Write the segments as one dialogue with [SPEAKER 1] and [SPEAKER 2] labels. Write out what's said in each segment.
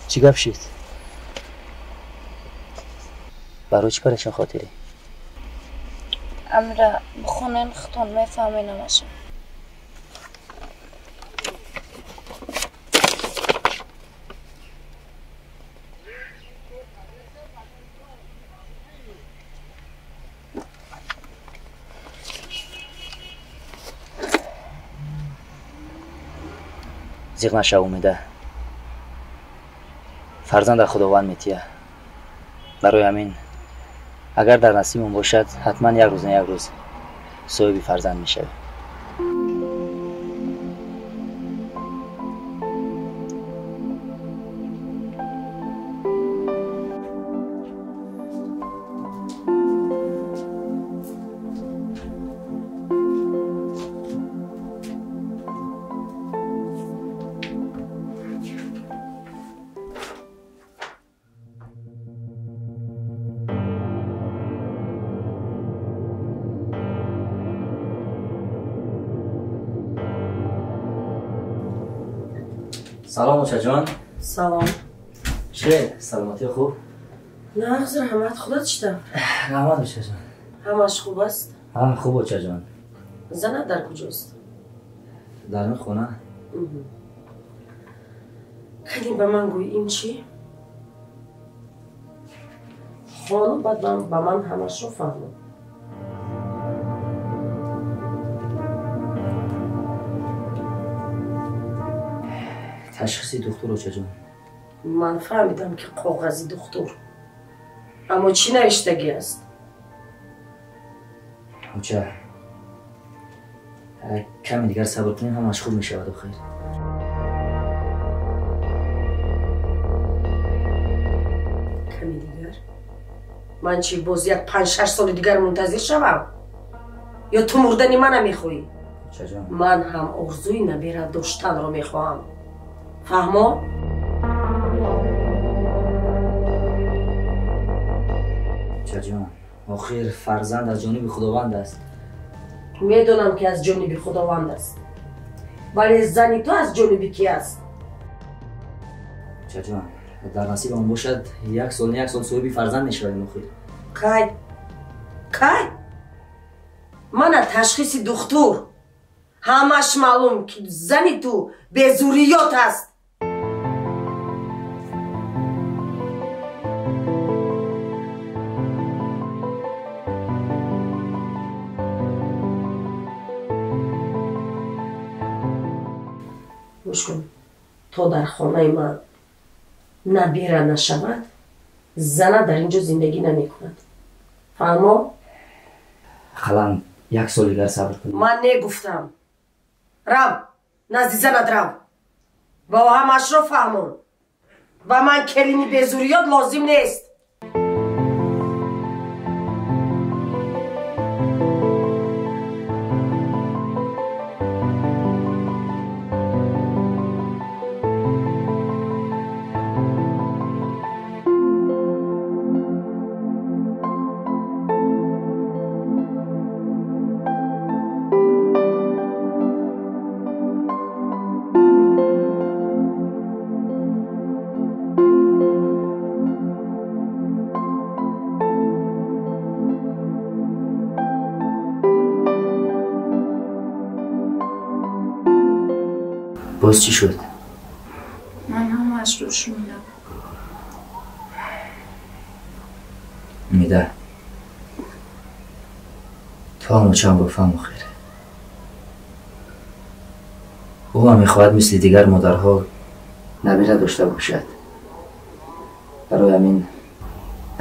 [SPEAKER 1] Чӣ гап шид? Барои чӣ парешон хотирӣ?
[SPEAKER 2] Амира, бихонен, худтон мефаҳмед ҳамаша.
[SPEAKER 1] Зиқ нашав, Умида. Фарзанд аз Худованд метия. Барои ҳамин агар дар насибмон бошад, ҳатман як рӯз на як рӯз соҳиби фарзанд мешавем. Салом, очаҷон.
[SPEAKER 3] Салом.
[SPEAKER 1] Чӣ, саломатӣ хуб?
[SPEAKER 3] Нағз, раҳмат. Худо чита?
[SPEAKER 1] Раҳмат, очаҷон.
[SPEAKER 3] Ҳамаш хуб аст?
[SPEAKER 1] Ҳа, хуб, очаҷон.
[SPEAKER 3] Занат дар куҷост?
[SPEAKER 1] Дар ин хона.
[SPEAKER 3] Кани ба ман гӯй, ин чӣ? Хону баъд ба ман ҳамашро фаҳмон.
[SPEAKER 1] Ташхиси духтур, очаҷон.
[SPEAKER 3] Ман фаҳмидам, ки коғази духтур. Аммо чӣ навиштагӣ аст?
[SPEAKER 1] Оча, каме дигар сабр кунем, ҳамаш хуб мешавад охир.
[SPEAKER 3] Каме дигар? Ман чӣ, боз як 5-6 соли дигар мунтазир шавам? Ё ту мурдани мана мехоҳӣ?
[SPEAKER 1] Очаҷон,
[SPEAKER 3] ман ҳам орзуи набера доштанро мехоҳам. Фаҳмо?
[SPEAKER 1] Очаҷон, охир фарзанд аз ҷониби Худованд аст.
[SPEAKER 3] Медонам, ки аз ҷониби Худованд аст, вале зани ту аз ҷониби кӣ аст?
[SPEAKER 1] Очаҷон, дар насибам бошад, як сол на як сол соҳиби фарзанд мешавем охир.
[SPEAKER 3] Кай? Кай? Мана ташхиси духтур. Ҳамаш маълум, ки зани ту безурриёт аст. Гӯш кун, то дар хонаи ман набира нашавад, зана дар ин ҷо зиндагӣ намекунад. Фаҳмо?
[SPEAKER 1] Ақаллан як сол дигар сабр кунем.
[SPEAKER 3] Ман негуфтам. Рав, назди занат рав. Ба ӯ ҳамашро фаҳмон. Ба ман келини безурриёт лозим нест.
[SPEAKER 1] Боз чӣ шуд?
[SPEAKER 2] Ман ҳамаашро шунидам.
[SPEAKER 1] Умида, ту ҳам очаамро фаҳм охир. Ӯ ҳам мехоҳад мисли дигар модарҳо набира дошта бошад. Барои ҳамин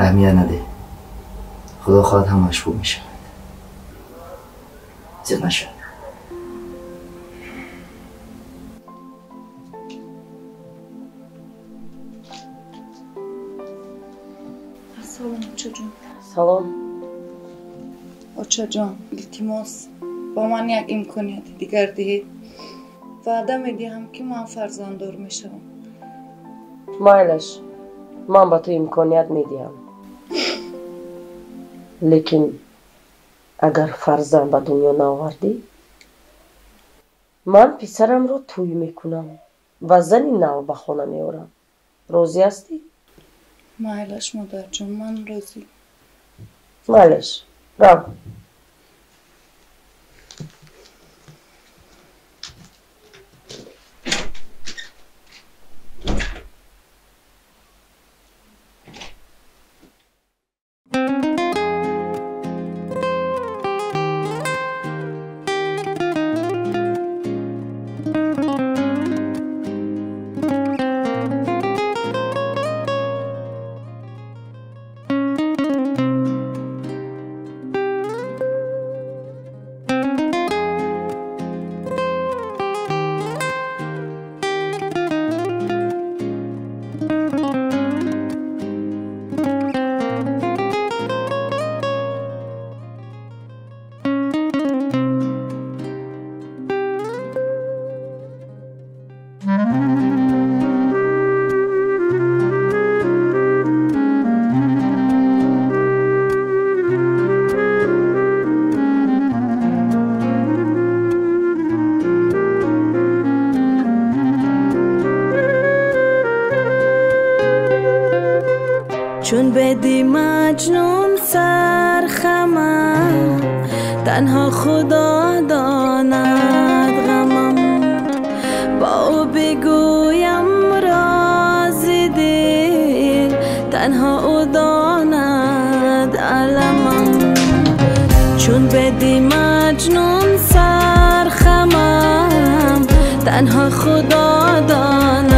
[SPEAKER 1] аҳамият надеҳ. Худо хоҳад, ҳамааш хуб мешавад. Зиқ нашав.
[SPEAKER 2] Салом, очаҷон.
[SPEAKER 3] Салом.
[SPEAKER 2] Очаҷон, илтимос, ба ман як имконияти дигар диҳед. Ваъда медиҳам, ки ман фарзанддор мешавам.
[SPEAKER 3] Майлаш, ман ба ту имконият медиҳам. Лекин агар фарзанд ба дунё наовардӣ, ман писарамро тӯй мекунам ва зани нав ба хона меорам. Розӣ ҳастӣ?
[SPEAKER 2] Майлаш, модарҷон, ман розӣ.
[SPEAKER 3] Майлаш, рав.
[SPEAKER 4] چون بدی مجنون سرخمم، تنها خدا داند غمم. با او بگویم راز دل، تنها او داند المم. چون بدی مجنون سرخمم، تنها خدا داند.